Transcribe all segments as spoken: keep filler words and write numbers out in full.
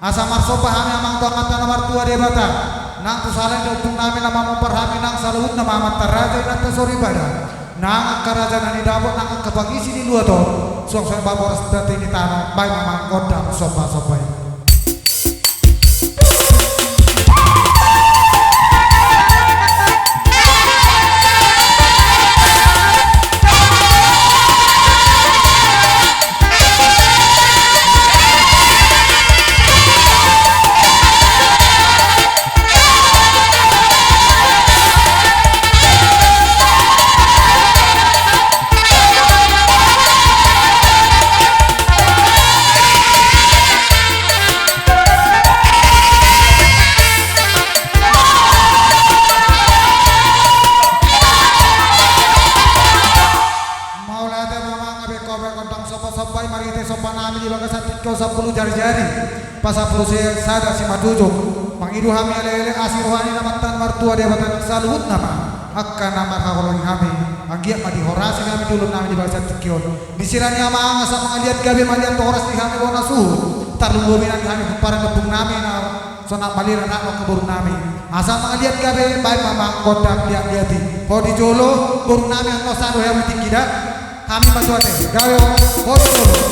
Asa marsomba hami amang tu Amanta na martua Debata, nang tu sala ni ompung nami na mamompar hami nang saluhutna ma amanta raja inanta soripada, nang angka raja na nidapot nang angka pangisi di luat on, suang songon i ma boras dati ni tano, baen ma amang gondang somba-somba i. Mauliate ma amang, gabe holan gondang somba-somba i marhite somba nami di bagasan tingki on sampulu jari-jari. Pasampulu sada simanjujung. Mangido hami elek-elek asi roha ni Amanta na martua Debata nang saluhutna ma angka na marhaholongi hami. Anggiat ma dihorasi hami jolo nami di bagasan tingki on. Di sira ni amang asa mangaliat gabe maliat tu horas ni hami bona suhut. Tarlumobi nang di hami pomparan ni ompung nami na sonang malina nang angka boru nami. Asa mangaliat gabe baen ma amang gondang liat-liat i. Ho di jolo boru nami annon sahat do hami tingki da. Hami ma tu ate, gabe ho di jolo.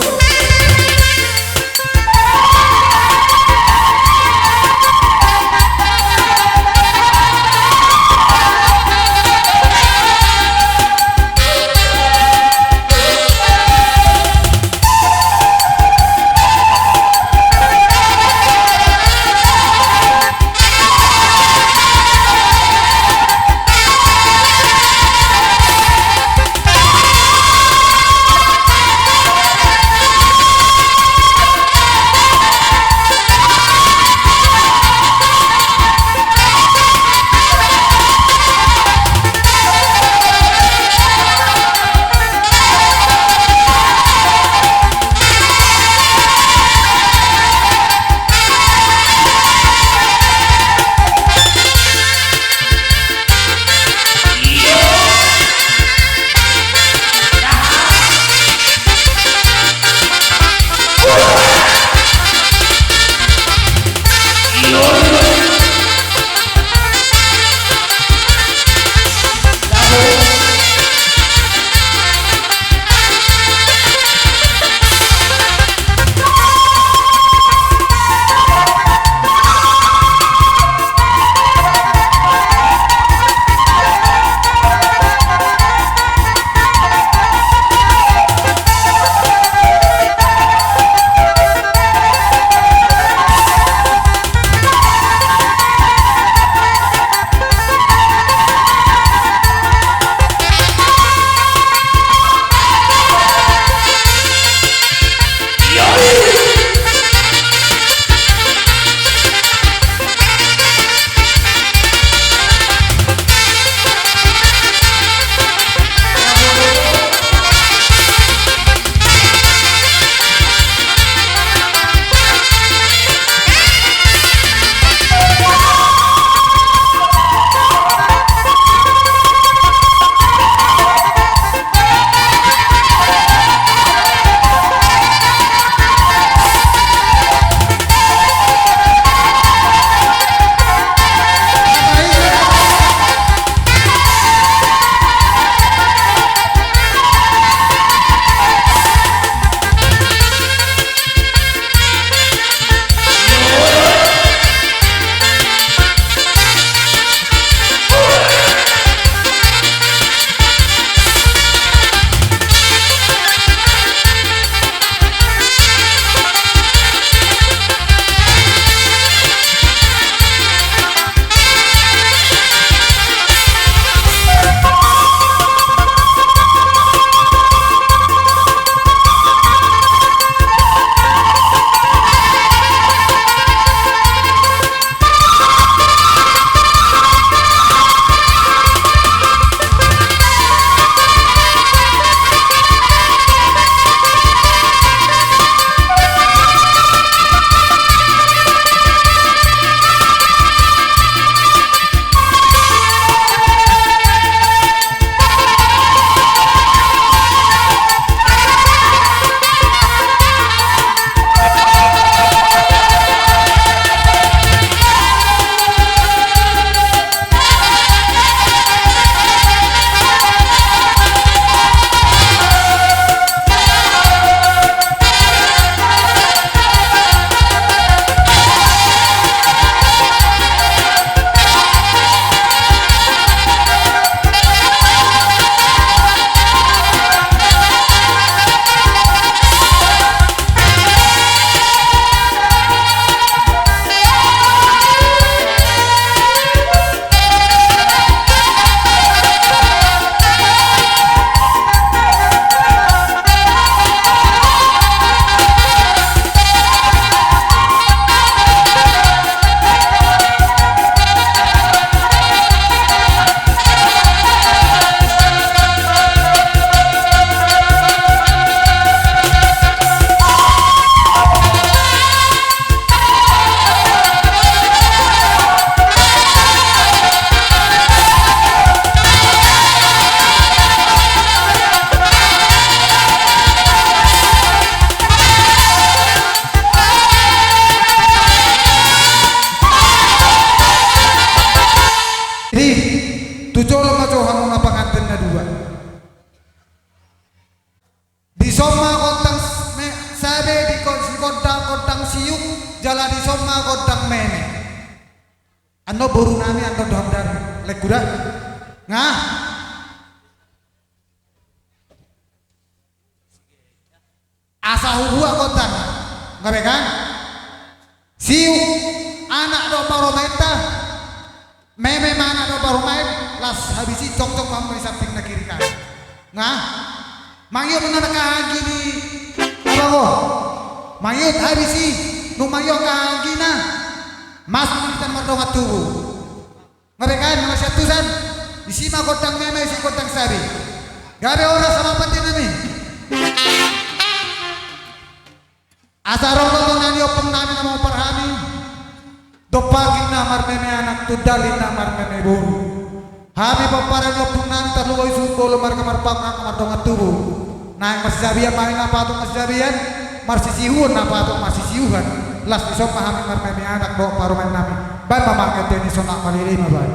Jadi, tu jolo ma jo hamuna panganten na dua. Dison ma gondang s-, me-, sabe di go-, si gondang, gondang siuk, jala dison ma gondang meme. Annon boru nami, annon dohot dari. Lek kuda. Nga. Asa hubuat gondang. Nga be kan? Siuk, anak dohot parumaenta. Meme ma anak dohot parumaen, las habis i jongjong ma hamu di samping na kiri kan. Nga. Mangihut ma na kahanggi ni abang on. Mangihut habis i, nunga mangihut hahanggina. Masuk ma hita mardongan tubu. Nga be kan, na marsiantusan. Disi ma gondang meme, disi gondang sabe. Gabe horas, amang pande nami. Asa ro do tona ni ompung nami na maompar hami. Dompak inna marmeme anak, tundal inna marmeme boru. Hami pomparan ni ompung nami tarlumobi suhut bolon marga Marpaung, angka mardongan tubu. Naeng marsisabean ma hami na patut marsisabean, marsisiuhon na patut marsisiuhon. Las dison ma hami marmeme anak dohot parumaen nami. Baen ma amang ente ni Sonak Malila i ma baen.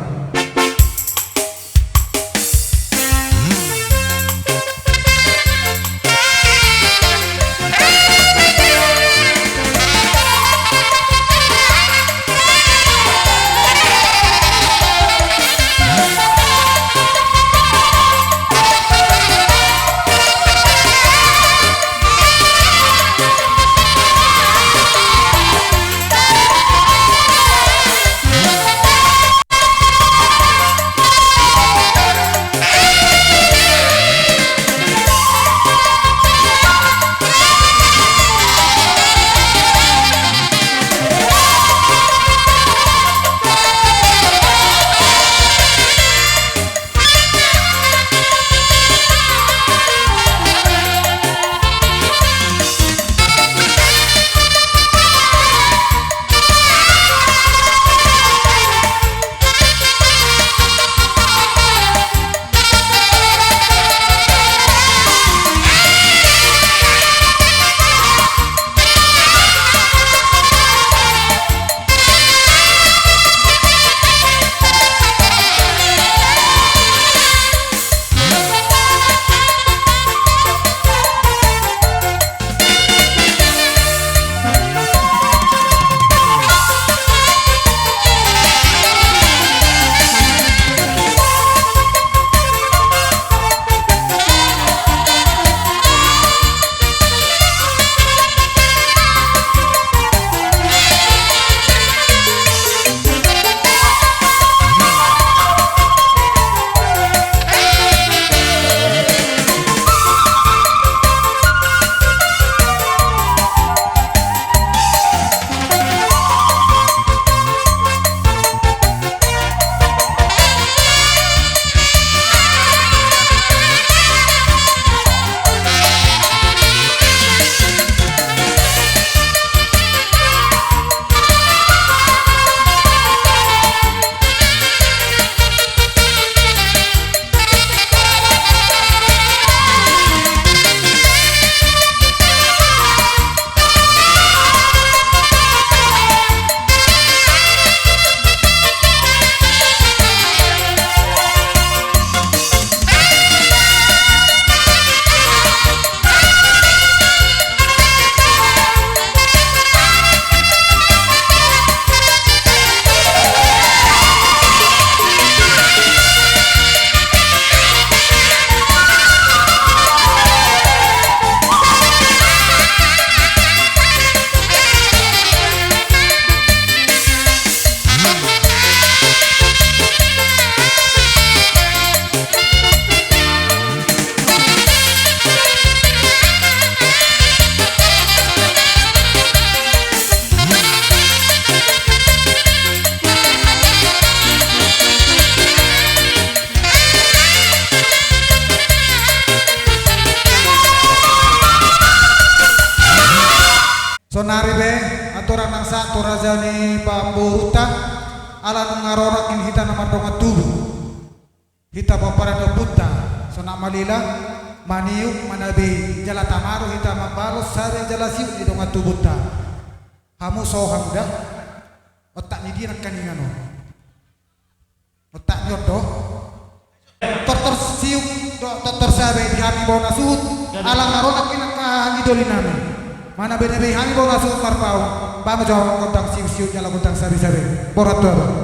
Saonari pe, andorang nang sahat tu raja ni pamboruta, ala nunga ro nangkin hita na mardongan tubu. Hita pomparan ni ompunta, Sonak Malila, maniuk, manabei, jala tama do hita mambalos sabe jala siuk ni dongan tubunta. Hamu so hamu da? Ontak ni dia nangkaningan on? Ontak Tortor siuk dohot tortor sabe di hami bona suhut. Ala nga ro nangkin angka hanggi doli nami. Mana bene be hami bona suhut marpaung. Ba ma jo gondang siuk-siuk jala gondang sabe-sabe. Borat tu abang.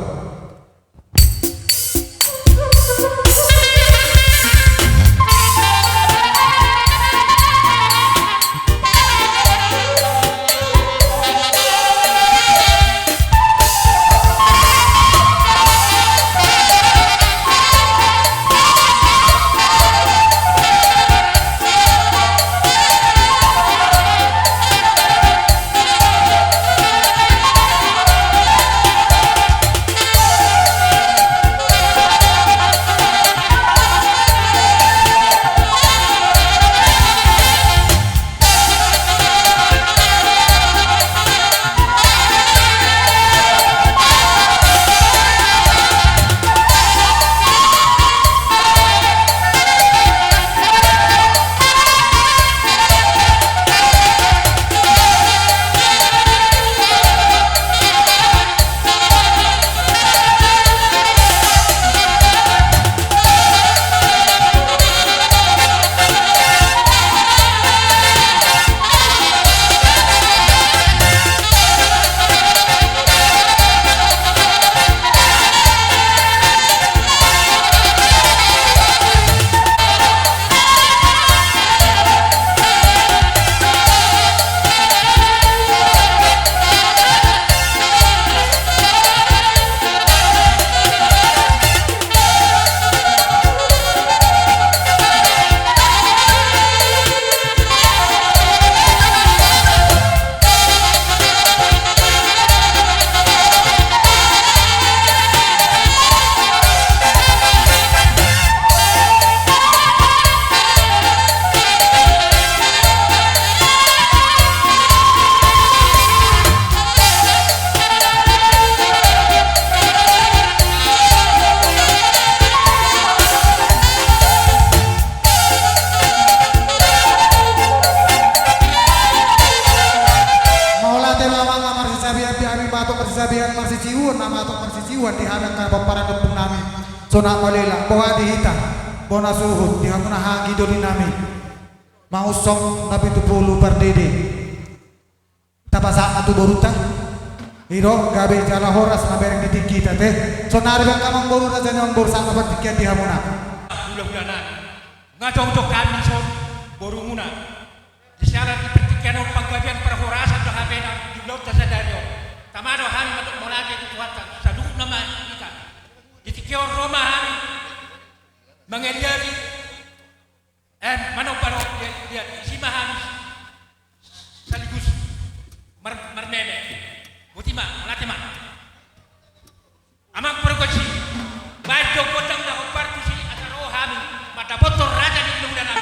Mauliate ma amang, marsisabean di hami, matok marsisabean, marsisiuon, na matok marsisiuon di hami angka pomparan ni ompung nami. Sonang ma leleng, boha di hita bona suhut, di hamuna hanggi doli nami. Mangusung na pitu pulu pardede. Tapasahat ma tu borunta. I do gabe jala horas na bereng di tingkita te. Saonari pe angka amangboru, raja ni amangboru, sahat ma partingkian di hamuna. Hulahula nami, nga jongjong hami dison, borumuna. Di siala ni partingkian on panggabean parhorasan do hape na di ulaonta sadari on. Tama do hami mandok mauliate tu Tuhanta, saluhutna ma hita. Di tingki on ro ma hami mangaliali. Eh, manomba do, dia, dia, isi ma hami saligus mar-, marmeme. Boti ma, mauliate ma. Amang pargonsi, baen jo gondang na hombar tusi asa ro hami mandapothon raja ni hulahula nami.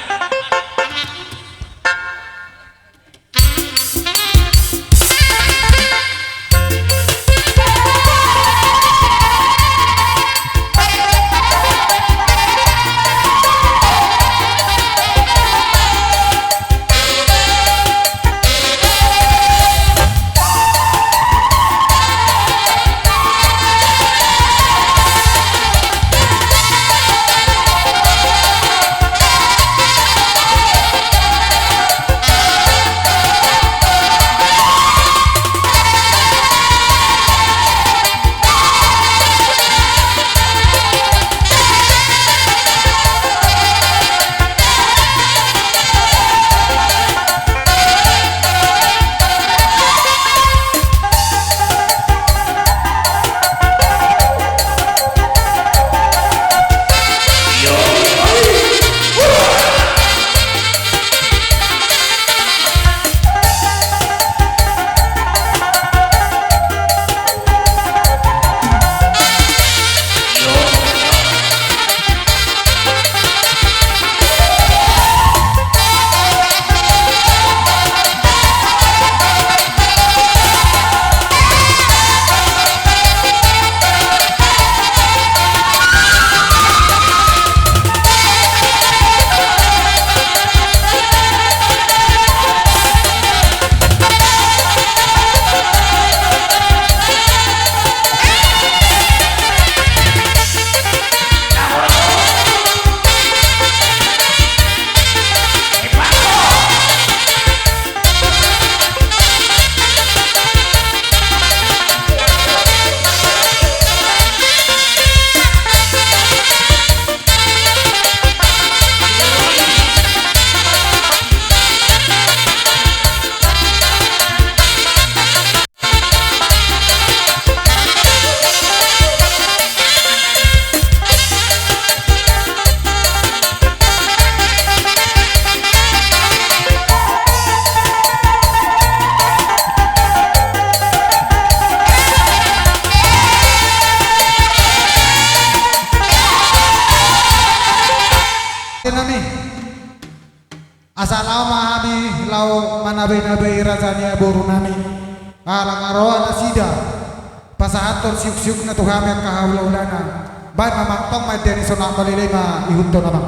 Nami. Asa laho ma hami laho manabe-nabe raja ni boru nami. Ala nga roa nasida pasahathon siuk-siukna tu hami angka hula-hulana. Baen ma amang, tong ma ende ni sonak, balele ma ihuthon amang.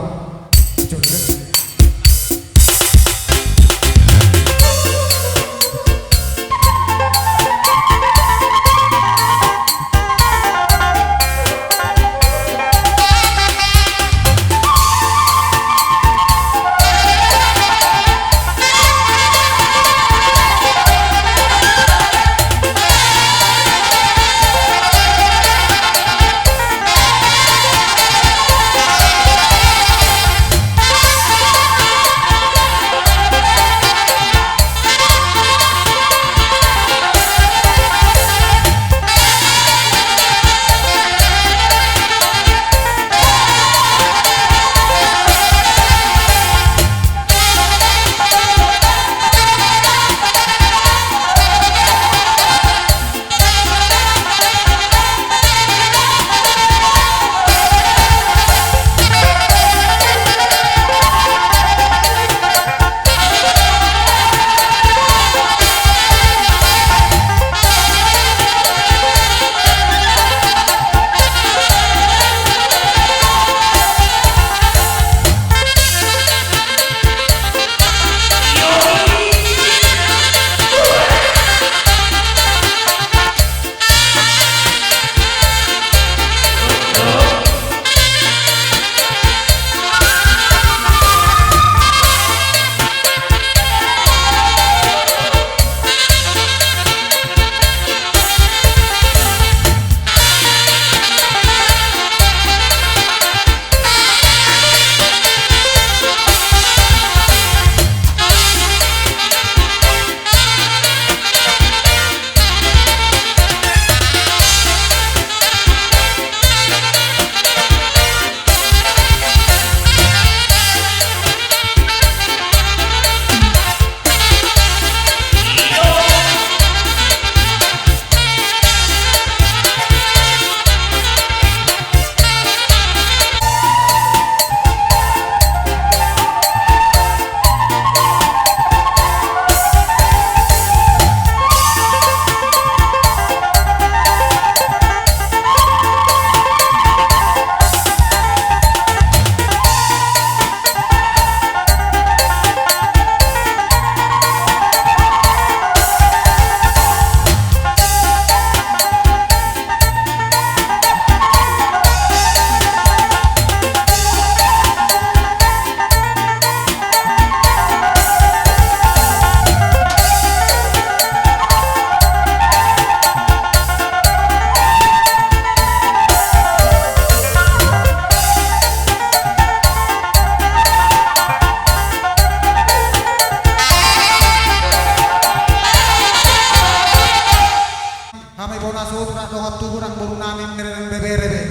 Hami bona suhut, dongan tubu nang boru nami, mirereng bebere be.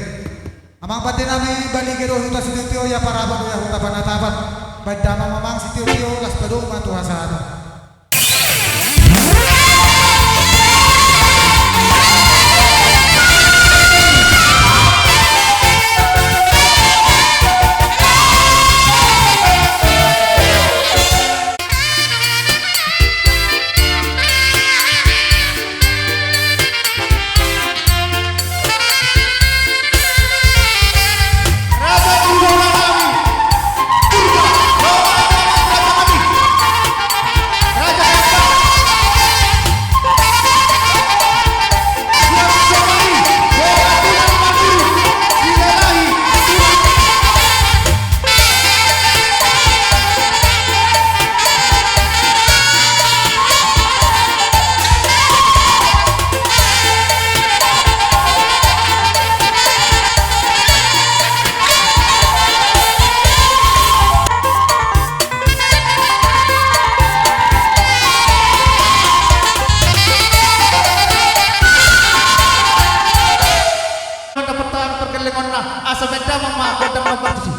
Amang pande nami, balige do huta Sitio-tio, ia Parapat do ia huta Panatapan. Baen damang ma amang Sitio-tio, laos padomu ma tu hasahatan. Mantap, pertahanan pergellenganna, asa baen damang ma gondang na martusi.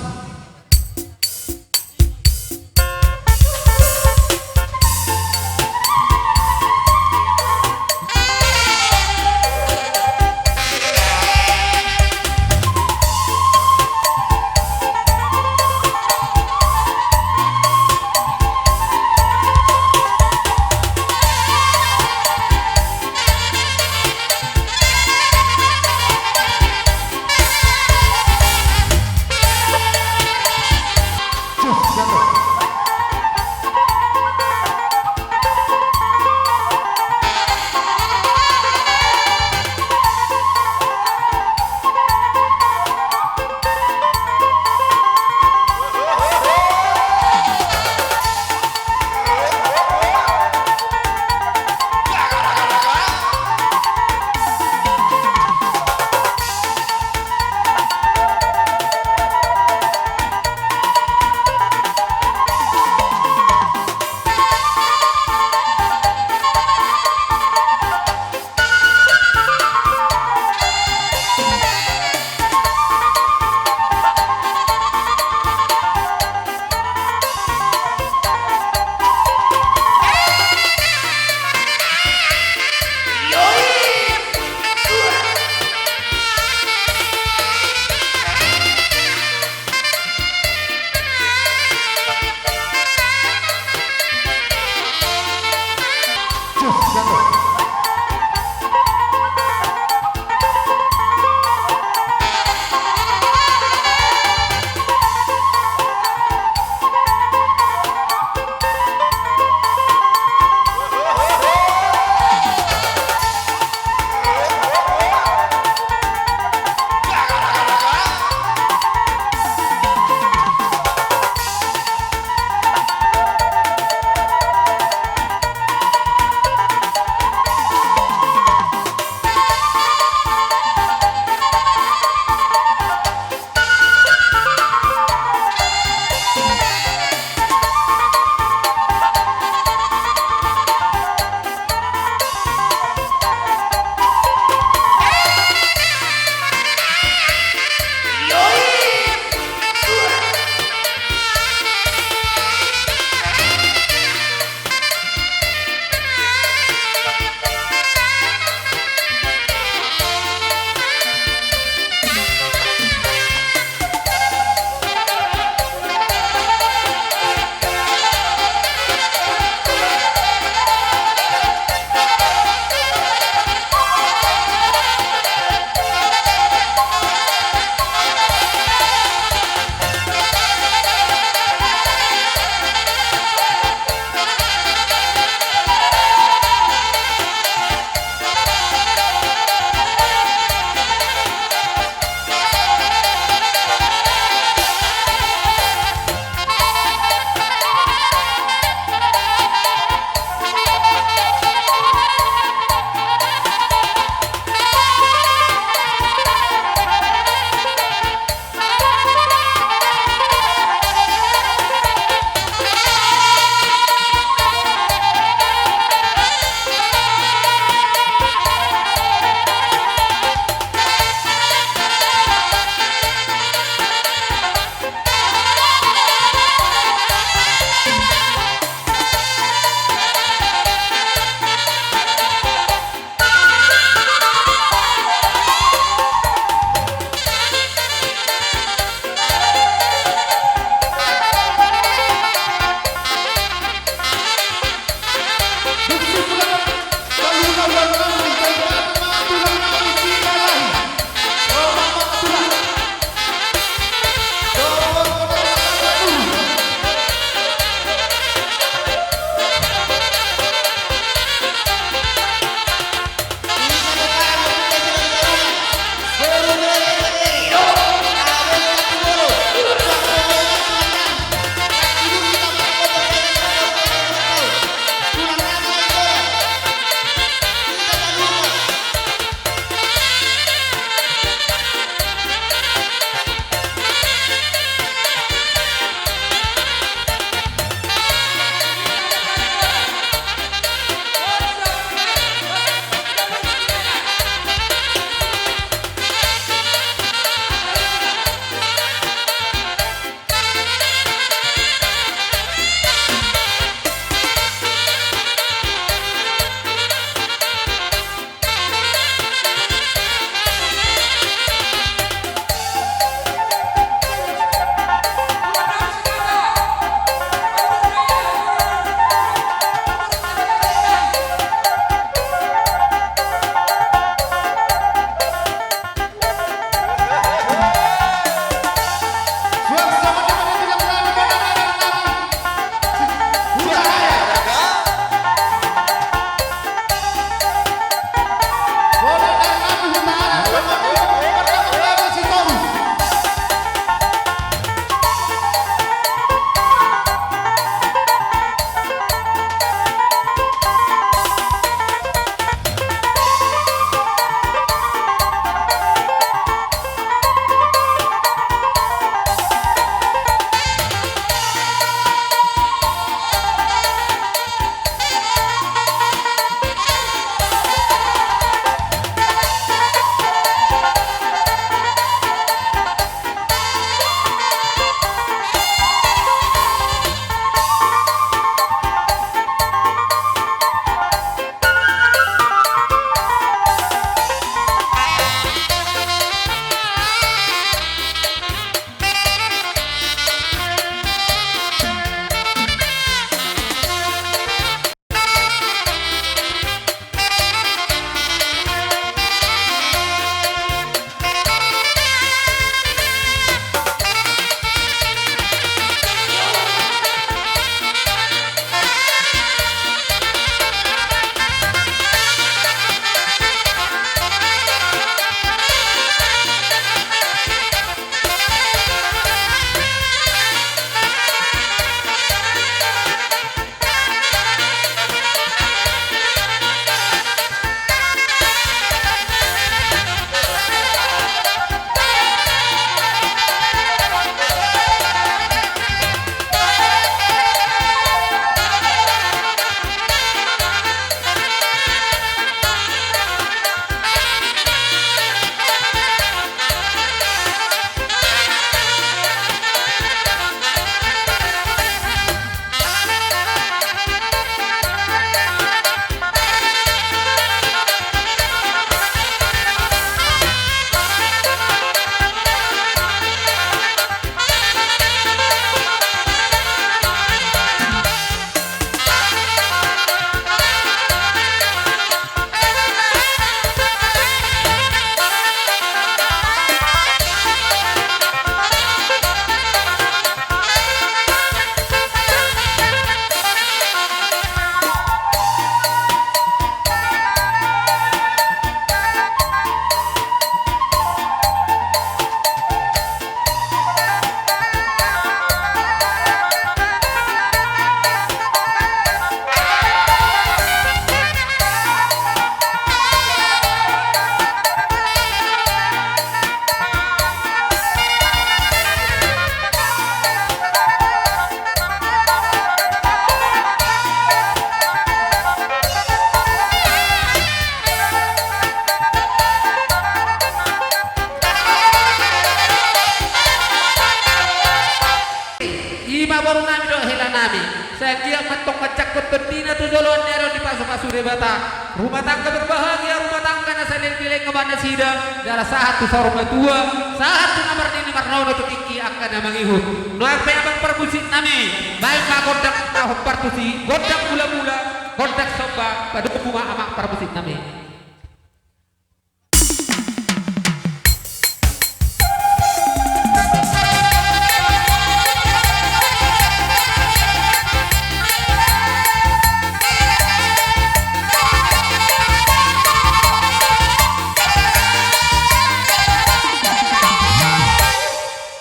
Boru nami dohot hela nami, sai anggiat ma antong manjangkon tondina tu joloan ni ari on dipasupasu Debata. Rumah tangga berbahagia, rumah tangga na saleleng ni leleng ma nasida, jala sahat tu saur matua, sahat tu na marnini marnono tu tingki angka na mangihut. Nuaeng pe amang parmusik nami, baen ma gondang na hombar tusi, gondang mula-mula, gondang somba, padomu ma amang parmusik nami.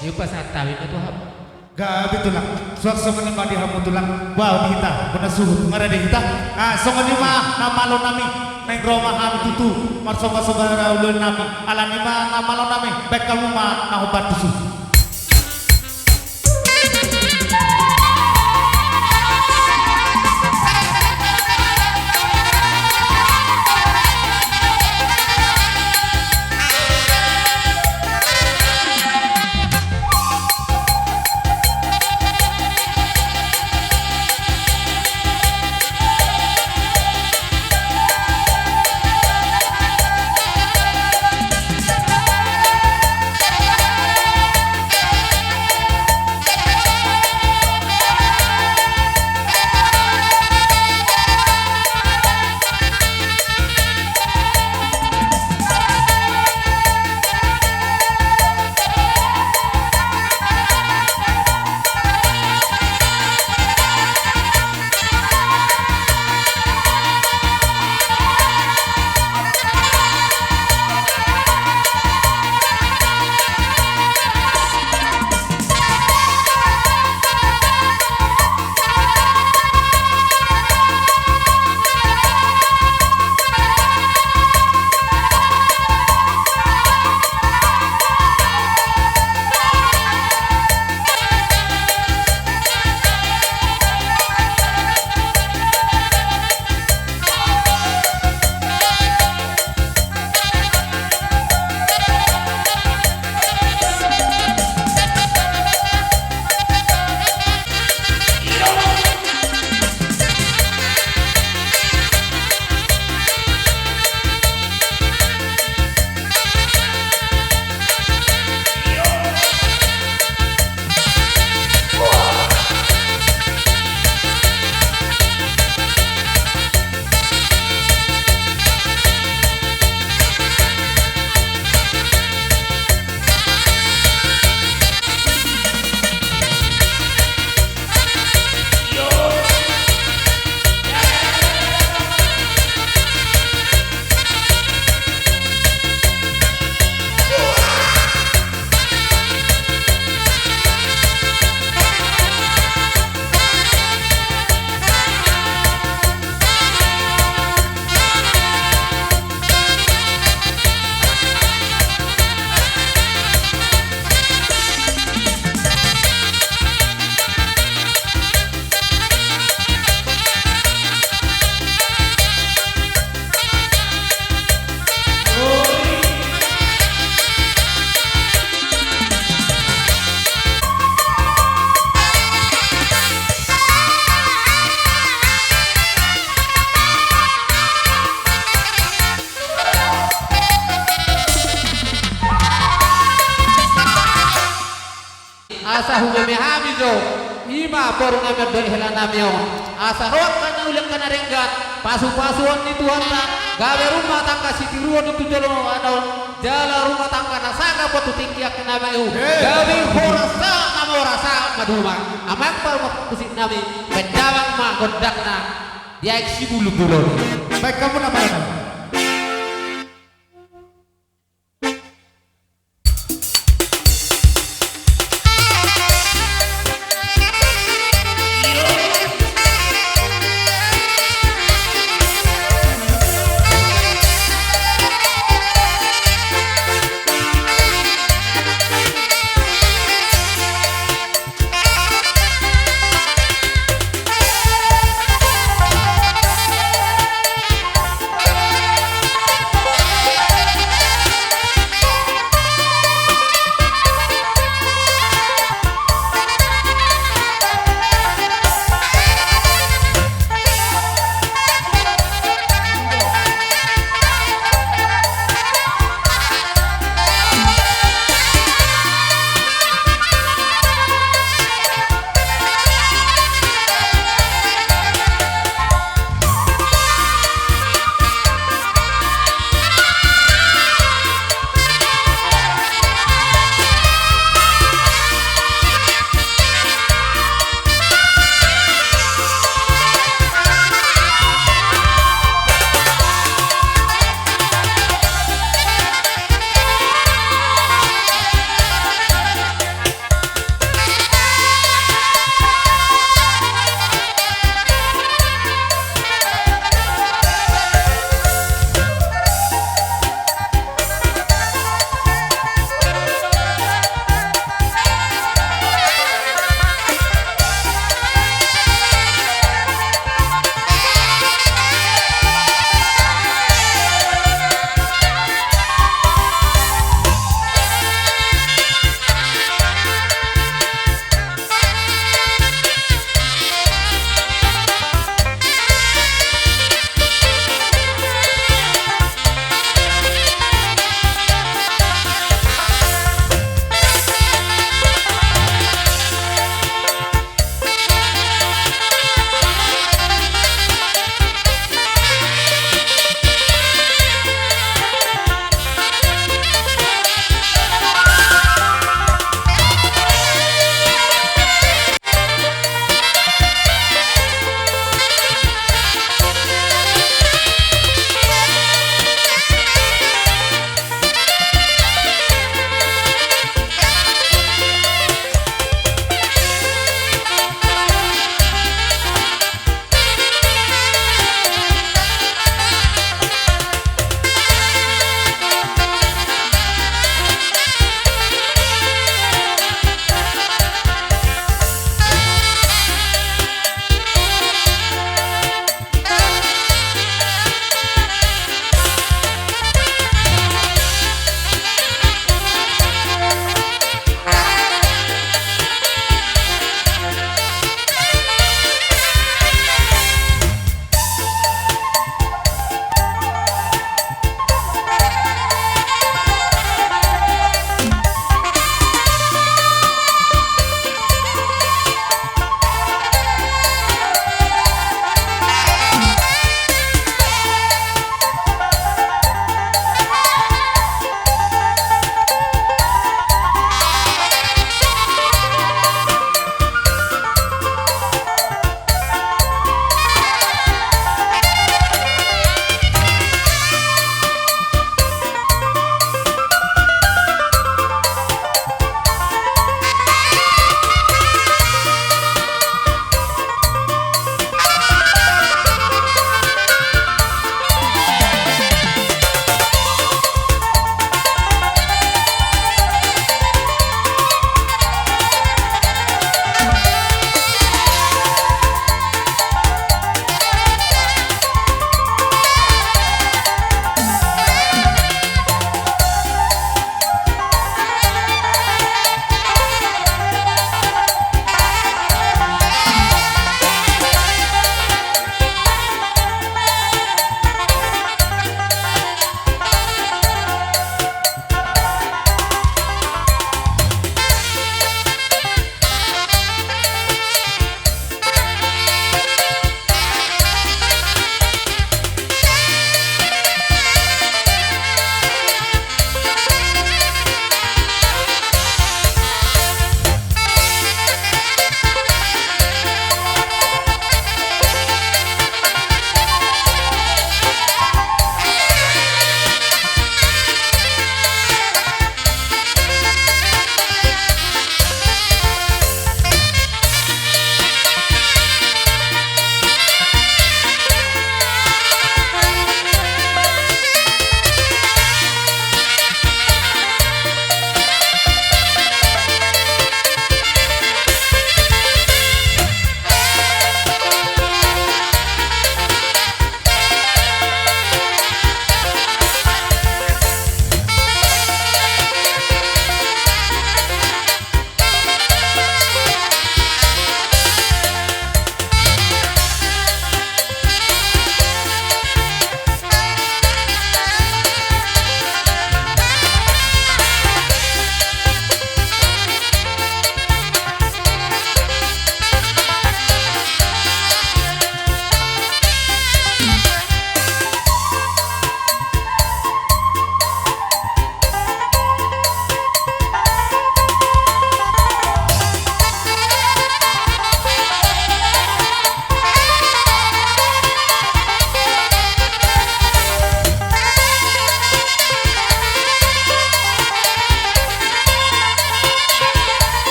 Dipasahat hami ma tu hamu. Gabe tulang, suang songon i ma di hamu tulang, boha di hita, bona suhut, marade hita. Ah, songon i ma na malo nami, naeng ro ma hami tutu, marsomba-somba ulaon nami, alani i ma na malo nami, baen hamu ma na hombar tusi. Asa humeme hami jo, i ma boru nami on dohot hela nami on. Asa ro angka na uli angka na denggan, pasu-pasuon ni Tuhanta, gabe rumah tangga sitiruon tu joloan on, jala rumah tangga na sagar tu tingki angka na mangihut. Hei. Gabe horas sahat ma mora sahat ma dumang. Amang parmusik nami, baen damang ma gondangna, di aek sibulun-bulun. Baen hamu na malo nami.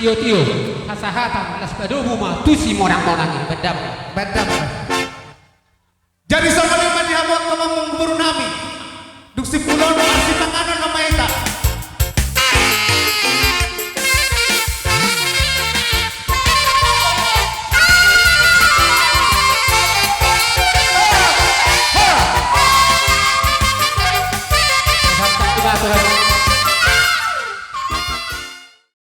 Tio-tio, hasahatan, las padomu ma tu si monang-monang i, baen damang. Baen damang.